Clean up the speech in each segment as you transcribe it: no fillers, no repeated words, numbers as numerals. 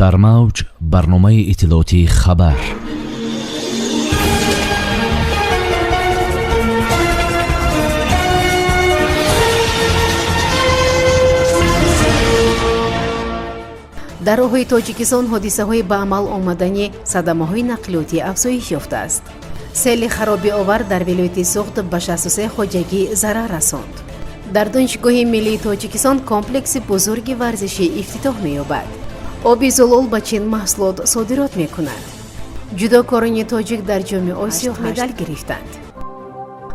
Дар мавҷ барномаи иттилоотии «Хабар». Дар роҳҳои Тоҷикистон ҳодисаҳои ба амал омадани садамаҳои нақлиётӣ афзоиш ёфтааст. Сели харобиовар дар вилояти Суғд ба 63 хоҷагӣ зарар расонд. Дар Донишгоҳи миллии Тоҷикистон комплекси бузурги варзишӣ ифтитоҳ меёбад. Оби зулол ба Чин маҳсулот содирот мекунад. Ҷудокорони тоҷик дар Ҷоми Осиё медал гирифтанд.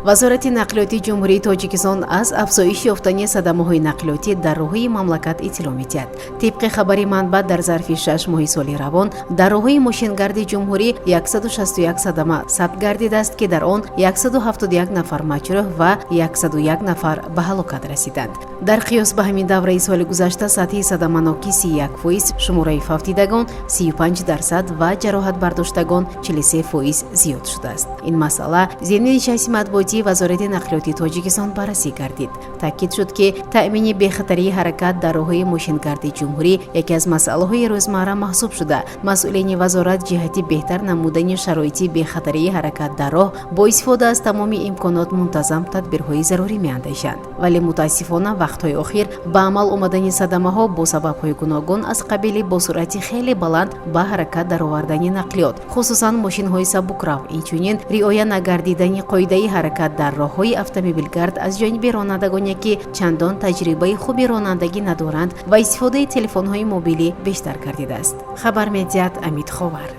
Вазорати нақлиёти Ҷумҳурии Тоҷикистон аз афзоиш ёфтани садамаҳои нақлиётӣ дар роҳҳои мамлакат иттилоъ медиҳад. Тибқи хабари манбаъ, дар зарфи 6 моҳи соли равон дар роҳҳои мошингарди ҷумҳурӣ 161 садама сабт гардидааст, ки дар он 171 нафар маҷрӯҳ ва 101 нафар ба ҳалокат расиданд. Дар қиёс ба ҳамин давраи соли гузашта сатҳи садаманокӣ 31%, шумораи фавтидагон 35% ва ҷароҳатбардоштагон 43% зиёд шудааст. Ин масъала зимни нишасти матбуотии Вазорати нақлиёти Тоҷикистон баррасӣ гардид. Таъкид шуд, ки таъмини бехатарии ҳаракат дар роҳҳои мошингарди ҷумҳурӣ яке аз масъалаҳои рӯзмарра маҳсуб шуда, масъулини вазорат ҷиҳати беҳтар намудани шароити бехатарии ҳаракат дар роҳ бо истифода аз тамоми имконот мунтазам тадбирҳои зарурӣ меандешанд. Вале мутаассифона, вақтҳои охир ба амал омадани садамаҳо бо сабабҳои гуногун, аз қабили бо суръати хеле баланд ба ҳаракат даровардани нақлиёт, хусусан мошинҳои сабукрав, инчунин риоя нагардидани қоидаи ҳаракат дар роҳҳои автомобилгард аз ҷониби ронандагоне, ки чандон таҷрибаи хуби ронандагӣ надоранд, ва истифодаи телефонҳои мобилӣ бештар гардидааст, хабар медиҳад Амид Ховар.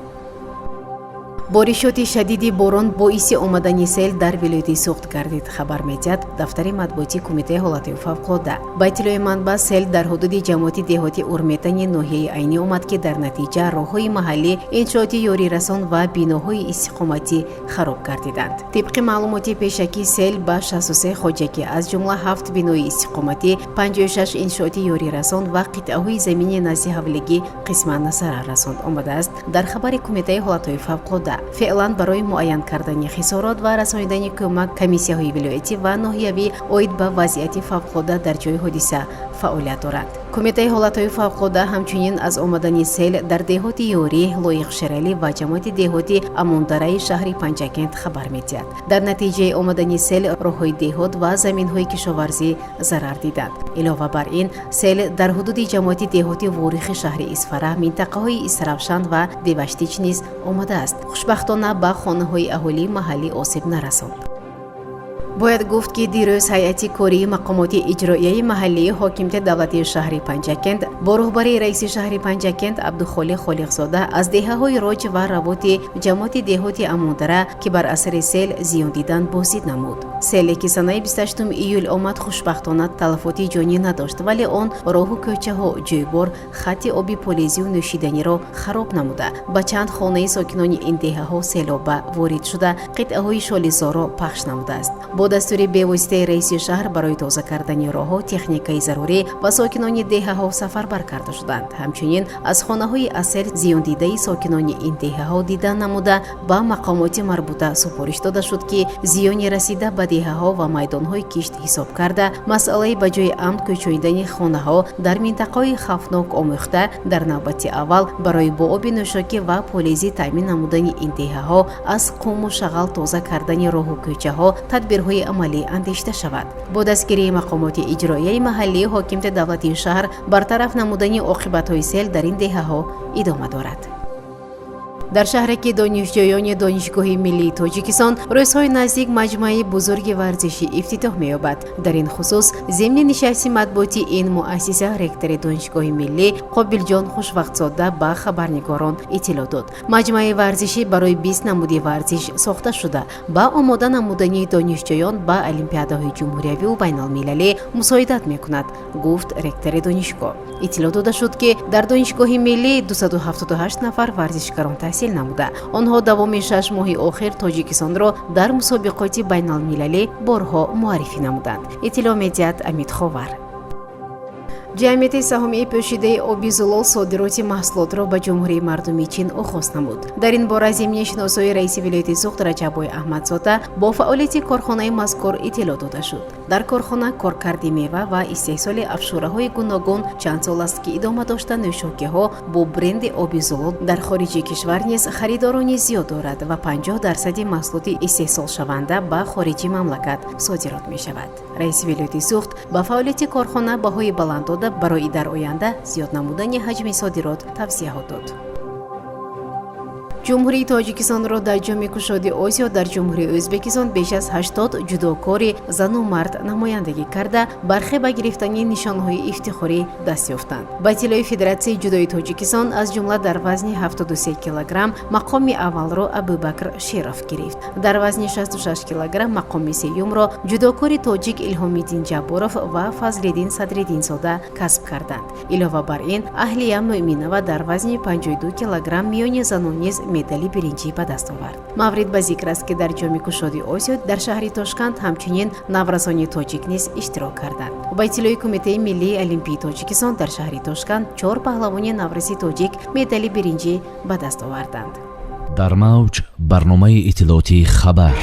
Боришоти шадиди борон боиси омадани сел дар вилояти Суғд гардид, хабар медиҳад дафтари матбуотии Кумитаи ҳолатҳои фавқулодда. Ба иттилои манбаъ, сел дар ҳудуди ҷамоати деҳоти Урметани ноҳияи Айнӣ омад, ки дар натиҷа роҳҳои маҳаллӣ, иншооти ёрирасон ва биноҳои истиқоматӣ хароб гардиданд. Тибқи маълумоти пешакӣ, сел ба 63 хоҷагӣ, аз ҷумла ҳафт бинои истиқоматӣ, 56 иншооти ёрирасон ва қитъаҳои замини назди ҳавлигӣ қисман зарар расонд, омадааст дар хабари Кумитаи ҳолатҳои фавқулодда. Феълан барои муайян кардани хисорот ва расонидани кӯмак комиссияҳои вилоятӣ ва ноҳиявӣ оид ба вазъияти фавқулодда дар ҷои ҳодиса фаъолият доранд. Кумитаи ҳолатҳои фавқулодда ҳамчунин аз омадани сел дар деҳоти Ёрӣ, Лоиқ Шералӣ ва ҷамоати деҳоти Амондараи шаҳри Панҷакент хабар медиҳад. Дар натиҷаи омадани сел роҳҳои деҳот ва заминҳои кишоварзӣ зарар диданд. Илова бар ин, сел дар ҳудуди ҷамоати деҳоти Ворихи шаҳри Исфара, минтақаҳои Истаравшан ва Деваштич низ омадааст. Хушбахтона, ба хонаҳои аҳолии маҳаллӣ осеб нарасонд. Бояд гуфт, ки дирӯз ҳайати кории мақомоти иҷроияи маҳаллии ҳокимияти давлатии шаҳри Панҷакент бо роҳбарии раиси шаҳри Панҷакент Абдухолиқ Холиқзода аз деҳаҳои Роҷ ва Равоти ҷамоати деҳоти Амондара, ки бар асари сел зиён диданд, боздид намуд. Селе, ки санаи 28 июл омад, хушбахтона, талафоти ҷонӣ надошт, вале он роҳу кӯчаҳо, ҷӯйбор, хатти оби полезию нӯшиданиро хароб намуда, ба чанд хонаи сокинони ин деҳаҳо селоба ворид шуда, қитъаҳои шолизорро пахш намудааст. Бо дастури бевоситаи раиси шаҳр барои тоза кардани роҳҳо техникаи зарурӣ ва сокинони деҳаҳо сафарбар карда шуданд. Ҳамчунин аз хонаҳои аз сел зиёндидаи сокинони ин деҳаҳо дида намуда, ба мақомоти марбута супориш дода шуд, ки зиёни расида ба деҳаҳо ва майдонҳои кишт ҳисоб карда, масъалаи ба ҷои амн кӯчонидани хонаҳо дар минтақаҳои хавфнок омӯхта, дар навбати аввал барои бо оби нӯшокӣ ва полезӣ таъмин намудани ин деҳаҳо, аз қуму шағал тоза кардани роҳу кӯчаҳо тадбирҳои амалӣ андешида шавад. Бо дастгирии мақомоти иҷроияи маҳаллии ҳокимияти давлатии шаҳр бартараф намудани оқибатҳои сел дар ин деҳаҳо идома дорад. Дар шаҳре ки донишҷӯёни Донишгоҳи миллии Тоҷикистон рӯзҳои наздик маҷмӯаи бузурги варзишӣ ифтитоҳ меёбад. Дар ин хусус зимни нишасти матбуоти ин муассиса ректори Донишгоҳи миллӣ Қобилҷон Хушвақтзода ба хабарнигорон иттилоъ дод. Маҷмӯаи варзишӣ барои 20 намуди варзиш сохта шуда, ба омода намудани донишҷӯён ба олимпиадаҳои ҷумҳуриявиву байналмилалӣ мусоидат мекунад, гуфт ректори донишгоҳ. Иттилоъ дода шуд, ки дар Донишгоҳи миллӣ 278 нафар варзишгарон таҳсил намуда, онҳо давоми 6 моҳи охир Тоҷикистонро дар мусобиқоти байналмилалӣ борҳо муаррифӣ намуданд, иттилоъ медиҳад Амид Ховар. Ҷамъияти саҳомии пӯшидаи Оби зулол содироти маҳсулотро ба Ҷумҳурии Мардумии Чин оғоз намуд. Дар ин бора зимни шиносоии раиси вилояти Суғд Раҷаббой Аҳмадзода бо фаъолияти корхонаи мазкур иттилоъ дода шуд. Дар корхона коркарди мева ва истеҳсоли афшураҳои гуногун чанд сол аст, ки идома дошта, нӯшокиҳо бо бренди Оби Зулол дар хориҷи кишвар низ харидорони зиёд дорад ва 50 дарсади маҳсулоти истеҳсолшаванда ба хориҷи мамлакат содирот мешавад. Раиси вилояти Суғд ба фаъолияти корхона баҳои баланд дода, барои дар оянда зиёд намудани ҳаҷми содирот тавсияҳо дод. Ҷумҳурии Тоҷикистонро дар Ҷоми кушоди Осиё дар Ҷумҳурии Ӯзбекистон беш аз 80 ҷудокори зану мард намояндагӣ карда, бархе ба гирифтани нишонҳои ифтихорӣ даст ёфтанд. Ба иттилои Федератсияи ҷудои Тоҷикистон, аз ҷумла дар вазни 73 килограмм мақоми аввалро Абубакр Шеров гирифт. Дар вазни 66 килограмм мақоми сеюмро ҷудокори тоҷик Илҳомиддин Ҷабборов ва Фазлиддин Садриддинзода касб карданд. Илова бар ин, Аҳлия Муъминова дар вазни 52 килограмм миёни занон низ медали биринҷӣ ба даст овард. Маврид ба зикр аст, ки дар Ҷоми кушоди Осиё дар шаҳри Тошканд ҳамчунин наврасони тоҷик низ иштирок карданд. Ба иттилои Кумитаи миллии олимпии Тоҷикистон, дар шаҳри Тошканд чор паҳлавони навраси тоҷик медали биринҷӣ ба даст оварданд. Дар мавҷ барномаи иттилоотии «Хабар».